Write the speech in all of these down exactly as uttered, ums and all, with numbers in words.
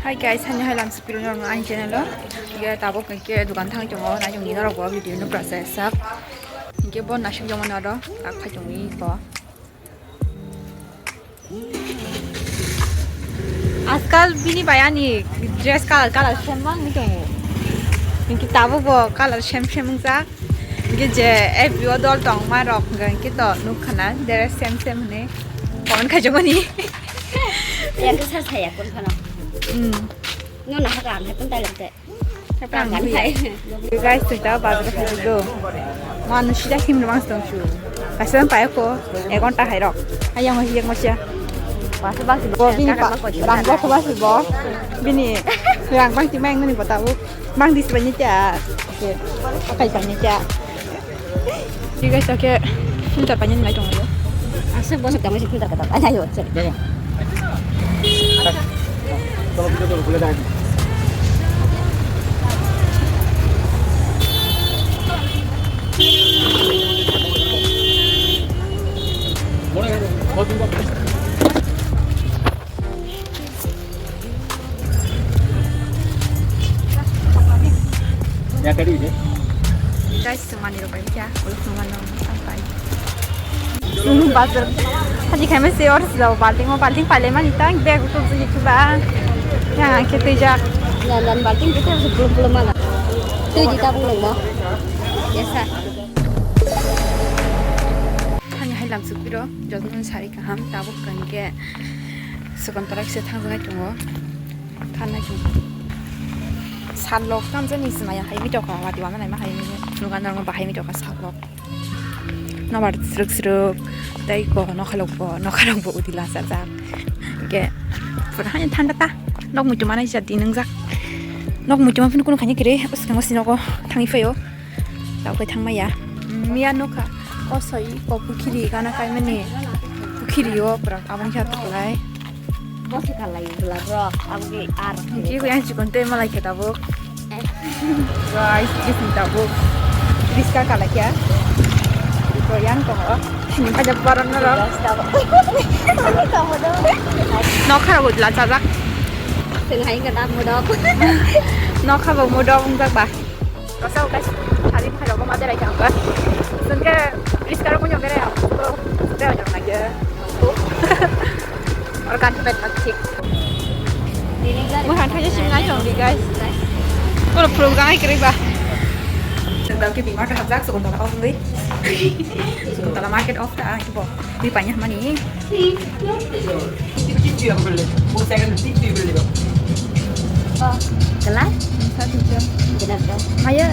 Hi guys, hani hai lam sipiro norok ani channel o. Ye tabuk ke dukan thang chongo, na chong ni norok bo video no process sak. Ke bo nasuk jong no do, tak thai chong ni ko. Ajkal bini bai ani dress color color same mang ni tongo. Hinki tabuk bo color same same wngkha. Hinki je F B o dol tongma rok hinki to nuk khana dress same same hwnwi comment khaijak mani. Yang ke sa saya kun khana. Hmm. No na ha kan hai pun tai lamte. Guys, twi ta bazar khai do. Manu sida him rwmang tong chu. Kaisa pai ko, ek ghonta hai rok. Ayang hi yang mosia. Basa basi bo bini pa, rang bo basi bo. Bini rang bang ti mang ni bota bu. Mang dis bani ta. Oke. Akai bani ta. Guys, oke. Filter panin lai tong yo. Asa bosok tamo si filter kata. Ayo, cek. Ya, tadi ini. Guys, sumani rok bai kya, uluk sumano sampai. Sum bazar. Tadi kami si or sida balting mo balting pale mani tang bag utuk sini chuba. Yang angke tejak. Dan dan balting kita harus belum belum mana. Tuh di tabung nang mo. Biasa. Hani hai lam sukiro, jotno sari kaham, tabuk kangke. Sukon tola kisa thang jani tungo. Thanai chung. Salok tamjani se maya hai mito ka wati wana nai ma hai ni nugan rang bahai mito ka salok. Nobar sruk sruk tei ko nokhalok bo nokhalok bo udila sajak. Ge pura hani thanda ta. Nok muitu manai jat di nungjak. Nok muitu ma phun kunu khani kiri uskango sinogo thangi phaio. Tao khe thangmaya. Miya nokha. O soi o pukhiri gana kaimani. Pukhiri o pura abang khe atok lai. Bosi kalai bla bro, abgi ar. Ki ko yang chikon te malai khe tabuk. Eh. Guys, kisi tabuk. Riska kalai kya? Ko yang ko. Sini pada baron noro. Kamu dong. Nokha rok la chajak. Sing hai ka dam mudok. Nokha bo mudok ungjak ba. Rasa ukas hari hari ko madera yang ka. Sengke riska rok punya bere. Bro, bere yang lagi. Organ pet matik. Mo han thaja sing ngai jong di guys. Ko pro jang ai kri ba. Sengdal ke bimar ta hajak so kontala off ni. So kontala market off ta ai bo. Di panya mani. Kelas? Satu jam. Benar kan? Maya.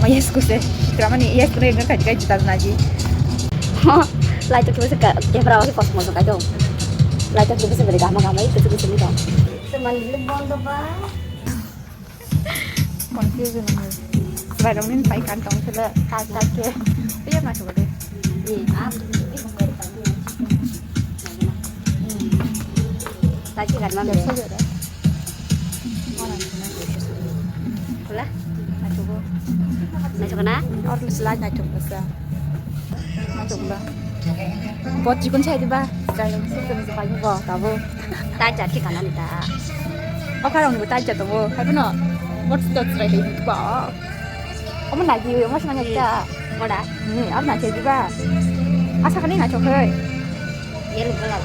Maya skuse. Drama ni iya skuse ngerti kan juga juta lagi. Lai to kibasa ka camera wa ki cosmos ka dong. Lai to kibasa beri gama gama itu kibasa ni dong. Teman lebon to ba. Confuse nang. Sebagai min pai kantong sila kata ke. Iya masuk deh. Iya. Tadi kan mana? Pula? Masuk na? Or sila masuk sa. Masuk ba. Bot jikun sai diba? Jai sukun sai bo tabo. Tai jati kana ni ta. Okha rong bo tai jato bo. Hai bono. Bot to try hai ba. Omo nagi omo sima nagi ta. Boda. Ni ar na che diba? Asa kani na chok hai. Yellow color.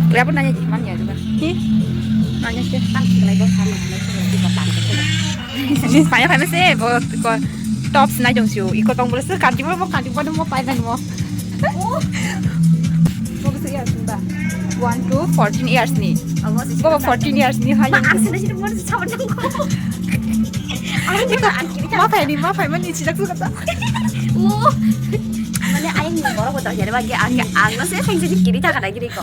Kaya pun nanya di mana ya juga? Hi? Nanya sih. Saya kan sih, bo ko tops na jong siu. Iko tong boleh sih kanti mo kanti mo mo pai na mo. Bo bisa ya sudah. One to fourteen years ni. Bo fourteen years ni hai. Ma asli sih mo sama jong ko. Ani ma phai ni ma phai mani sih tak sudah. Oh. Mane ayang ni borok bo tong jare ba ge ang ang no se phai se kiri ta kana kiri ko.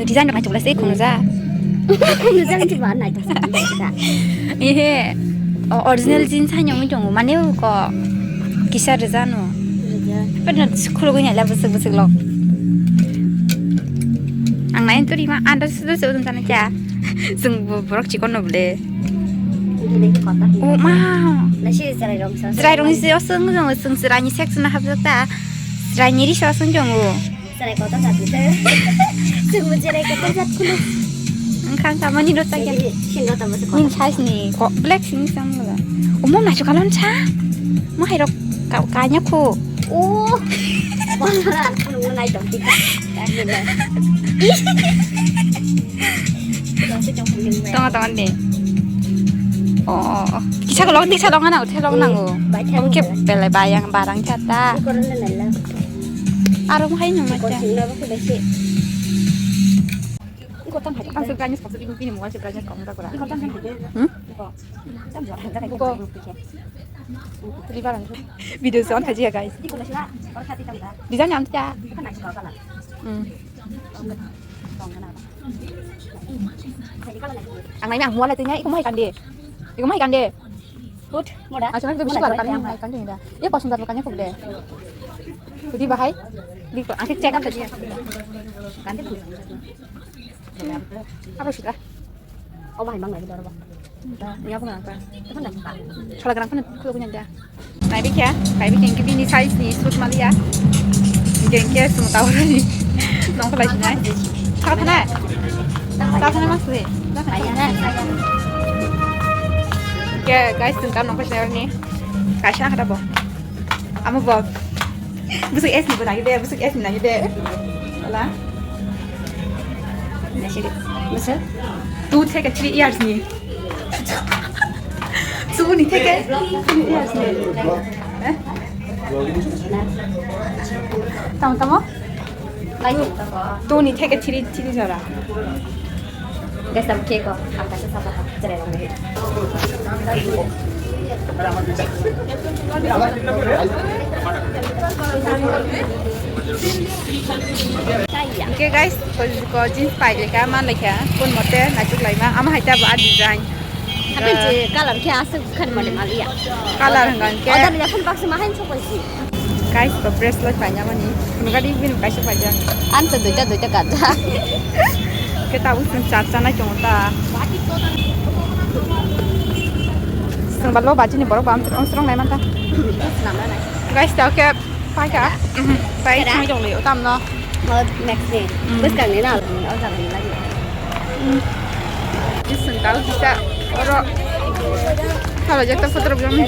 Design rok naithok se khunu ja. Khunu ja hinwi ba naithok. Ehe. O original jeans hai nungwi tongo mane ko kisa rwjano. Rwja. Pero khulugwi naila bwswk bwswk lok. Ang nai turi ma anda sudu sudu jana cha. Sung borok chikon no ble. Ini kota. O ma. Nasi serai rong sa. Serai rong si osung jong sung serai ni sex na habjak ta. Serai ni ri sa sung jong o. Serai kota satu. Sung serai kota satu. Engkang kamani dota ya. Sing kota masuk. Min size ni ko black sing sang la. Umo na chukalon cha. Mo hai rok kanya ko. Oh. Wala nung nai dong tika. Tonga tonga ni. Oh, kisa ko long kisa long ana uthi long nango. Oke, belai bayang barang chata. Aro mo hai nung ma cha. Ang se brightness kok se bini mobile se brightness kok ta kora. Hmm? Buko. Video se on thaji ya, guys. Design am ta. Hmm. Ang nai ang muala tanya, iko mai kande. Iko mai kande. Good. Moda. Asal itu bisa kali kami mai kande dah. Iya, kosong tapi kanya kok deh. Jadi bahai. Di angke check up tadi. Kande. Apa sudah? Oh, bahai mang lagi dorong. Sala gerang phano khulugwi nang da. Naibi khe, naibi khe, bini size ni suit maliya. Hingke, hingke, sung tawrani. Nong khlai sinai. Sala thanai. Sala thanai mas le. Ke, guys, sung tam nong khlai sinai ni. Kaisa kata bo. Amo bo. Busuk S ni bo nai de, busuk S ni nai de. Wala. Busuk? Two theke three years ni. Two ni theke three years ni. Eh? Tamo, tamo? Two ni theke three, three jora. Guys, ang cake ko, ang kaisa sapa, cherai rong ni. Hingke guys, ko, ko jeans pai lekha, man lekha, kun mote naisuk laima, ama hai ta bo a design. Hape je color khe aswk khan mole maliya. Color hwnka hwnkhe. Order ya phone box ma hain sok bai si. Guys, to bracelet paina mani. Phunukadi bini kaisa paijak. Ang to duita duita kajak. Khe tabuk chwng char chanai tongo ta. Chwng ba lo bachini borok ba amchwrwng amchwrwng nai manta. Guys, tao khe paikha. Pai thangwi tong lai o tamno. Next day. Bwskang ni na o jaga ni lagi. Iseng kal bisa oro. Kalau jatuh foto belum ni.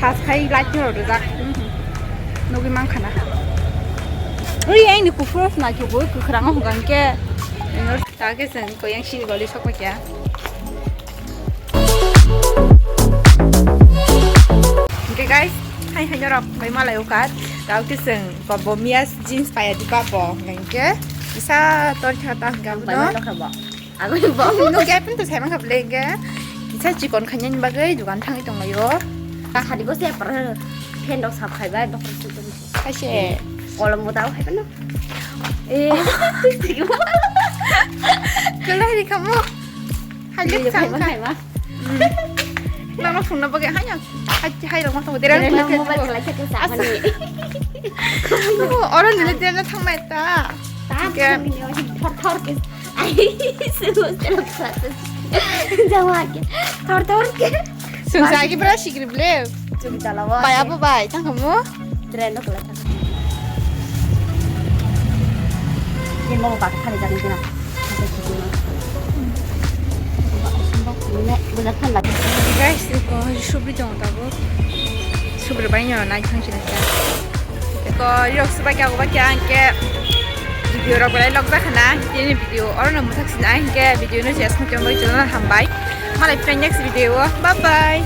Khas khai light ni rojak. Nugui mang khana. Ui, ang ni kufur na chugo, kukurang ho gangke. Ino ta ke sen ko yang sini goli sok pakia. Hingke guys, hai hai norok bai malai ukat. Tao ke sen ko bo mias jeans paya di pa po. Hingke isa tor kha ta hingke abo no. Agoni bo. Nugya pun to saimang kha ble hingke. Kisa chikon khainani bagwi dukan thangwi tonglaio. Khadi bo se par phen rok sap khaibai bokhorok suk tong. Kaise. Kolom bo tao khaibai no. Eh. Kelai ri kamo. Hai le chang khaima. Nang phone no bagwi hai hai rok ma tong dera. Mobile khlai khe sa mani. Oro nile dera thangmai ta. Ta thor thor ke. Ai, sungsa ke. Thor thor ke. Sungsa ke bra sikri ble. Chuk jala wa. Bai abo bai, tang kamu? Train no kala. Ni mo ba khani jani kena. Bujak than lagi. Guys, ko subri jong tabo. Subri bai nyo nai thang sini. Ko yok subai ka ba kya ke. Video rok belai lok jakhana, tini video oro no muthak sinai hingke video no jes muchung bai chuna hambai. Malai friend next video o. Bye bye.